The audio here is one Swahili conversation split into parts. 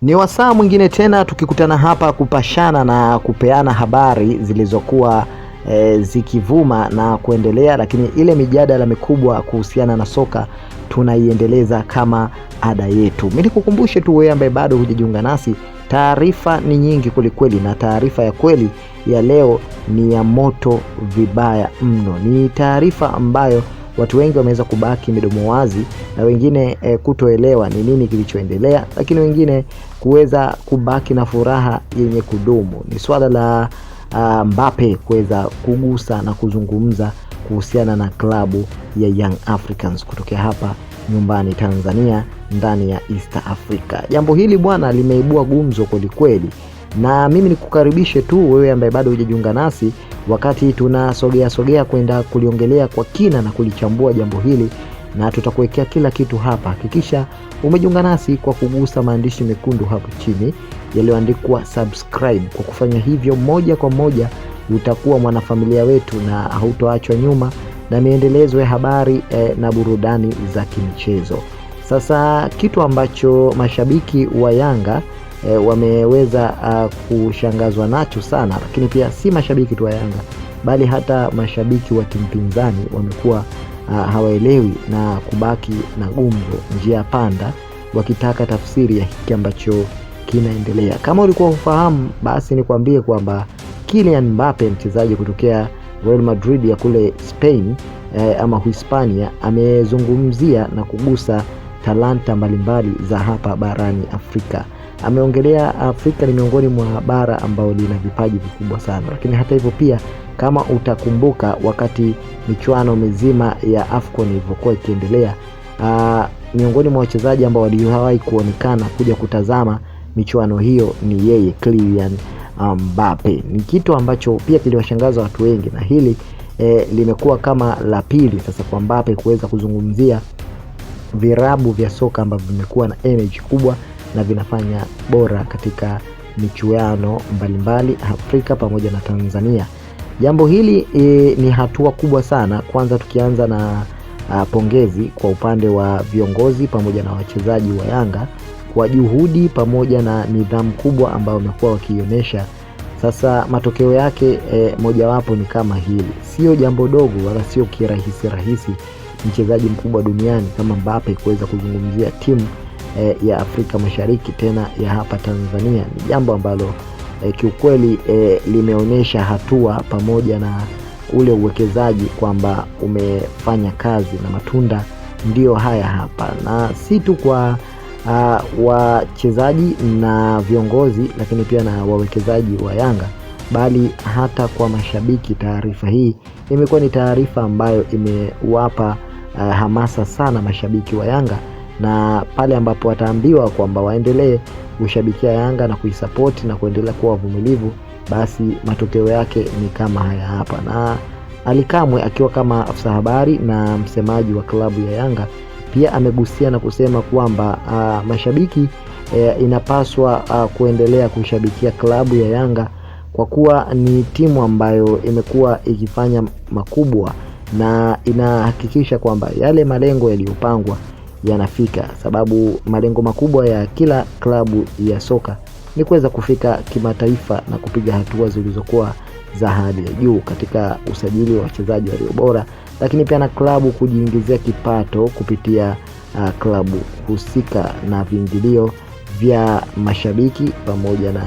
Ni wasaa mwingine tena tukikutana hapa kupashana na kupeana habari zilizokuwa zikivuma na kuendelea, lakini ile mijadala mikubwa kuhusiana na soka tunaiendeleza kama ada yetu. Mimi nikukumbushe tu wewe ambaye bado hujajiunga nasi, taarifa ni nyingi kwelikweli, na taarifa ya kweli ya leo ni ya moto vibaya mno. Ni taarifa ambayo watu wengi wameweza kubaki midomo wazi na wengine kutoelewa ni nini kilichoendelea, lakini wengine kuweza kubaki na furaha yenye kudumu. Ni swala la Mbappe kuweza kugusa na kuzungumza kuhusiana na klabu ya Young Africans kutokea hapa nyumbani Tanzania ndani ya East Africa. Jambo hili bwana limeibua gumzo kwelikweli, na mimi nikukaribishe tu wewe ambaye bado hujajiunga nasi wakati tunasogea sogea kwenda kuliongelea kwa kina na kulichambua jambo hili, na tutakuwekea kila kitu hapa. Hakikisha umejiunga nasi kwa kugusa maandishi mekundu hapo chini yaliyoandikwa subscribe. Kwa kufanya hivyo, moja kwa moja utakuwa mwanafamilia wetu na hautoachwa nyuma na miendelezo ya habari na burudani za kimichezo. Sasa kitu ambacho mashabiki wa Yanga wameweza kushangazwa nacho sana, lakini pia si mashabiki tu wa Yanga bali hata mashabiki wa timu pinzani wamekuwa hawaelewi na kubaki na gumzo njia panda, wakitaka tafsiri ya hiki ambacho kinaendelea. Kama ulikuwa hufahamu, basi nikwambie kwamba Kylian Mbappe mchezaji kutokea Real Madrid ya kule Spain ama Hispania amezungumzia na kugusa talanta mbalimbali za hapa barani Afrika. Ameongelea Afrika ni miongoni mwa bara ambao lina vipaji vikubwa sana, lakini hata hivyo pia kama utakumbuka wakati michuano mizima ya AFCON ilivyokuwa ikiendelea, miongoni mwa wachezaji ambao waliwahi kuonekana kuja kutazama michuano hiyo ni yeye Kylian Mbappe. Ni kitu ambacho pia kiliwashangaza watu wengi, na hili limekuwa kama la pili sasa kwa Mbappe kuweza kuzungumzia virabu vya soka ambavyo vimekuwa na energy kubwa na vinafanya bora katika michuano mbalimbali Afrika pamoja na Tanzania. Jambo hili ni hatua kubwa sana. Kwanza tukianza na pongezi kwa upande wa viongozi pamoja na wachezaji wa Yanga kwa juhudi pamoja na nidhamu kubwa ambayo wamekuwa wakiionyesha. Sasa matokeo yake mojawapo ni kama hili. Sio jambo dogo wala sio kirahisi rahisi mchezaji mkubwa duniani kama Mbappe kuweza kuzungumzia timu ya Afrika Mashariki tena ya hapa Tanzania. Ni jambo ambalo kiukweli limeonyesha hatua pamoja na ule uwekezaji kwamba umefanya kazi na matunda ndiyo haya hapa, na si tu kwa wachezaji na viongozi, lakini pia na wawekezaji wa Yanga, bali hata kwa mashabiki. Taarifa hii imekuwa ni taarifa ambayo imewapa hamasa sana mashabiki wa Yanga, na pale ambapo wataambiwa kwamba waendelee kushabikia Yanga na kuisapoti na kuendelea kuwa wavumilivu, basi matokeo yake ni kama haya hapa. Na Ally Kamwe akiwa kama afisa habari na msemaji wa klabu ya Yanga pia amegusia na kusema kwamba mashabiki inapaswa kuendelea kushabikia klabu ya Yanga kwa kuwa ni timu ambayo imekuwa ikifanya makubwa na inahakikisha kwamba yale malengo yaliyopangwa yanafika, sababu malengo makubwa ya kila klabu ya soka ni kuweza kufika kimataifa na kupiga hatua zilizokuwa za hali ya juu katika usajili wa wachezaji walio bora, lakini pia na klabu kujiingizia kipato kupitia klabu husika na viingilio vya mashabiki pamoja na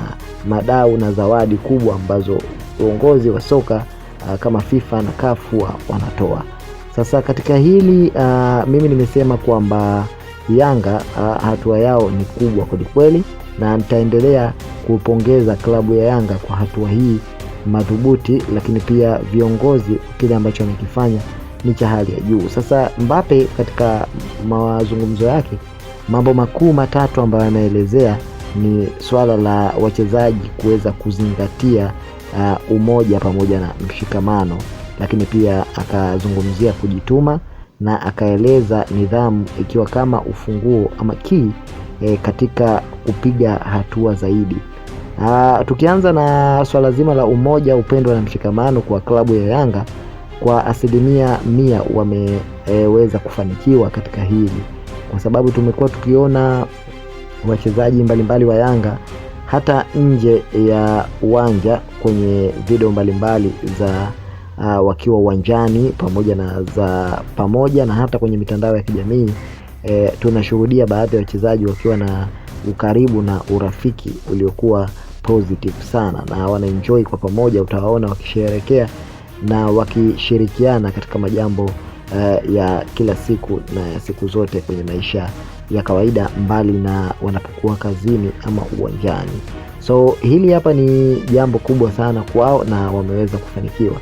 madau na zawadi kubwa ambazo uongozi wa soka kama FIFA na CAF wanatoa. Sasa katika hili mimi nimesema kwamba Yanga hatua yao ni kubwa kwelikweli, na nitaendelea kupongeza klabu ya Yanga kwa hatua hii madhubuti, lakini pia viongozi kile ambacho wamekifanya ni cha hali ya juu. Sasa Mbappe katika mazungumzo yake, mambo makuu matatu ambayo anaelezea ni swala la wachezaji kuweza kuzingatia umoja pamoja na mshikamano, lakini pia akazungumzia kujituma na akaeleza nidhamu ikiwa kama ufunguo ama key katika kupiga hatua zaidi. Tukianza na swala zima la umoja, upendo na mshikamano kwa klabu ya Yanga, kwa 100% wameweza kufanikiwa katika hili, kwa sababu tumekuwa tukiona wachezaji mbalimbali wa Yanga hata nje ya uwanja kwenye video mbalimbali za wakiwa uwanjani pamoja na za pamoja na hata kwenye mitandao ya kijamii tunashuhudia baadhi ya wachezaji wakiwa na ukaribu na urafiki uliokuwa positive sana na wanaenjoy kwa pamoja. Utawaona wakisherehekea na wakishirikiana katika majambo ya kila siku na ya siku zote kwenye maisha ya kawaida, mbali na wanapokuwa kazini ama uwanjani. So hili hapa ni jambo kubwa sana kwao na wameweza kufanikiwa.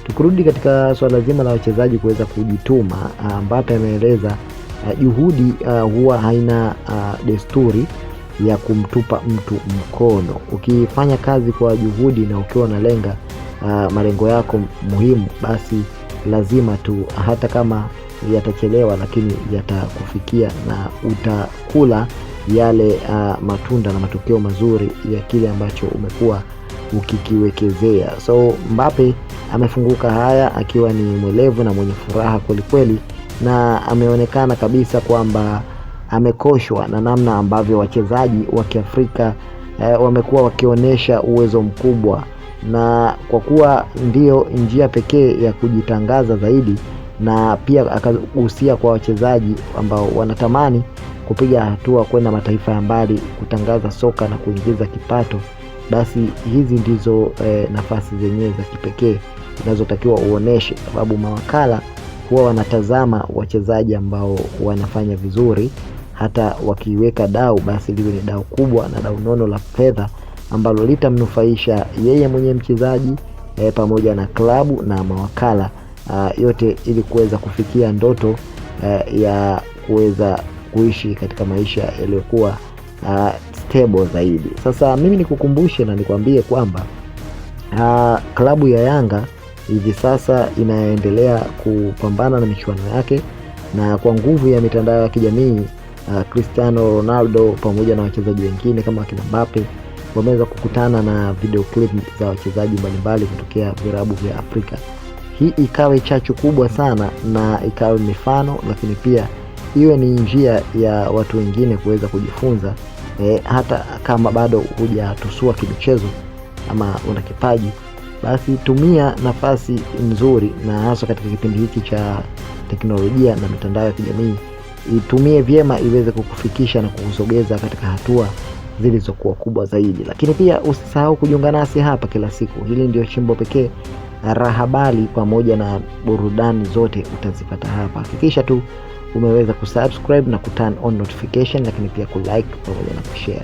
Tukirudi katika swala zima la wachezaji kuweza kujituma, Mbappe ameeleza juhudi huwa haina desturi ya kumtupa mtu mkono. Ukifanya kazi kwa juhudi na ukiwa unalenga malengo yako muhimu, basi lazima tu hata kama yatachelewa, lakini yatakufikia na utakula yale matunda na matokeo mazuri ya kile ambacho umekuwa ukikiwekezea. So Mbappe amefunguka haya akiwa ni mwelevu na mwenye furaha kwelikweli, na ameonekana kabisa kwamba amekoshwa na namna ambavyo wachezaji wa Kiafrika wamekuwa wakionyesha uwezo mkubwa, na kwa kuwa ndiyo njia pekee ya kujitangaza zaidi, na pia akagusia kwa wachezaji ambao wanatamani kupiga hatua kwenda mataifa ya mbali kutangaza soka na kuingiza kipato, basi hizi ndizo nafasi zenyewe za kipekee zinazotakiwa uoneshe, sababu mawakala huwa wanatazama wachezaji ambao wanafanya vizuri. Hata wakiweka dau, basi liwe ni dau kubwa na dau nono la fedha ambalo litamnufaisha yeye mwenye mchezaji pamoja na klabu na mawakala yote, ili kuweza kufikia ndoto ya kuweza kuishi katika maisha yaliyokuwa stable zaidi. Sasa mimi nikukumbushe na nikwambie kwamba klabu ya Yanga hivi sasa inaendelea kupambana na michuano yake na kwa nguvu ya mitandao ya kijamii Cristiano Ronaldo pamoja na wachezaji wengine kama akina Mbappe wameweza kukutana na video clip za wachezaji mbalimbali kutokea virabu vya Afrika. Hii ikawe chachu kubwa sana na ikawe mifano, lakini pia iwe ni njia ya watu wengine kuweza kujifunza hata kama bado hujatusua kimichezo ama una kipaji, basi tumia nafasi nzuri, na hasa katika kipindi hiki cha teknolojia na mitandao ya kijamii, itumie vyema iweze kukufikisha na kukusogeza katika hatua zilizokuwa kubwa zaidi. Lakini pia usisahau kujiunga nasi hapa kila siku. Hili ndio chimbo pekee rahabali pamoja na burudani zote utazipata hapa. Hakikisha tu umeweza kusubscribe na kuturn on notification, lakini pia kulike pamoja na kushare.